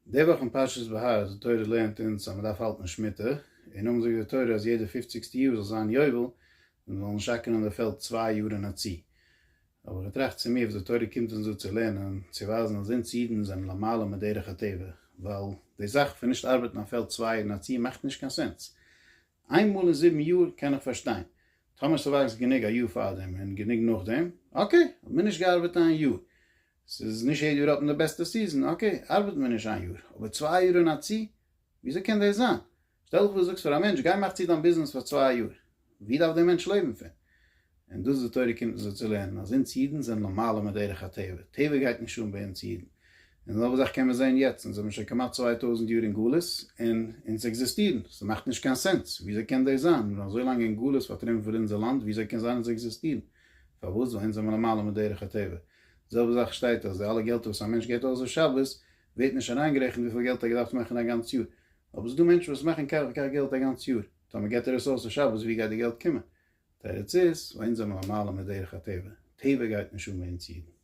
די וואך אין פרשת בהר אז די תורה לערנט אונז אז מען דארף האלטן שמיטה, און נאכדעם זאגט די תורה אז יעדע פופציגסטע יאר זאל זיין יובל, און מען זאל נישט אקערן די פעלד צוויי יאר אין א צי. האב איך געטראכט צו מיר וואס די תורה קומט אונז דא צו לערנען, צו ווייזן אז אונז אידן זענען למעלה מדרך הטבע, ווייל די זאך פון נישט ארבעטן א פעלד צוויי יאר אין א צי מאכט נישט קיין sense. איין מאל אין זיבן יאר קען איך פארשטיין, טאמער ס'וואקסט גענוג א יאר פארדעם און גענוג נאכדעם, okay, האט מען נישט געארבעט איין יאר, ס'איז נישט יעדע יאר האט מען די בעסטע season, okay, ארבעט מען נישט איין יאר, אבער צוויי יאר אין א צי? וויאזוי קען דאס זיין? שטעל דיך פאר דו זאגסט פאר א מענטש גיי מאך צו דיין ביזנעס פאר צוויי יאר, ווי דארף דער מענטש לעבן פון? און דאס די תורה קומט אונז דא צו לערנען אז אונז אידן זענען למעלה מדרך הטבע, טבע גייט נישט אן ביי אונז אידן. און די זעלבע זאך קען מען זען יעצט, אונז זעמיר שוין כמעט 2000 יאר אין גלות, און אונז עקזיסטירן, ס'מאכט נישט קיין sense, וויאזוי קען דאס זיין? מיר זענען אזוי לאנג אין גלות פארטריבן פון אונזער לאנד, וויאזוי קען זיין אונז עקזיסטירן? פארוואס? ווייל אונז זעמיר למעלה מדרך הטבע. די זעלבע זאך שטייט אז די אלע געלטער וואס א מענטש געבט אויס אויף שבת, ווערט נישט אריינגערעכנט וויפיל געלט ער האט געדארפט מאכן א גאנץ יאר. אבער ס'דא מענטשן וואס מאכן כך וכך געלט א גאנץ יאר, טאמער געבט ער עס אויס אויף שבת ווי גייט די געלט קומען? תירוץ איז, ווייל אונז זעמיר למעלה מדרך הטבע, טבע גייט נישט אן ביי אונז אידן.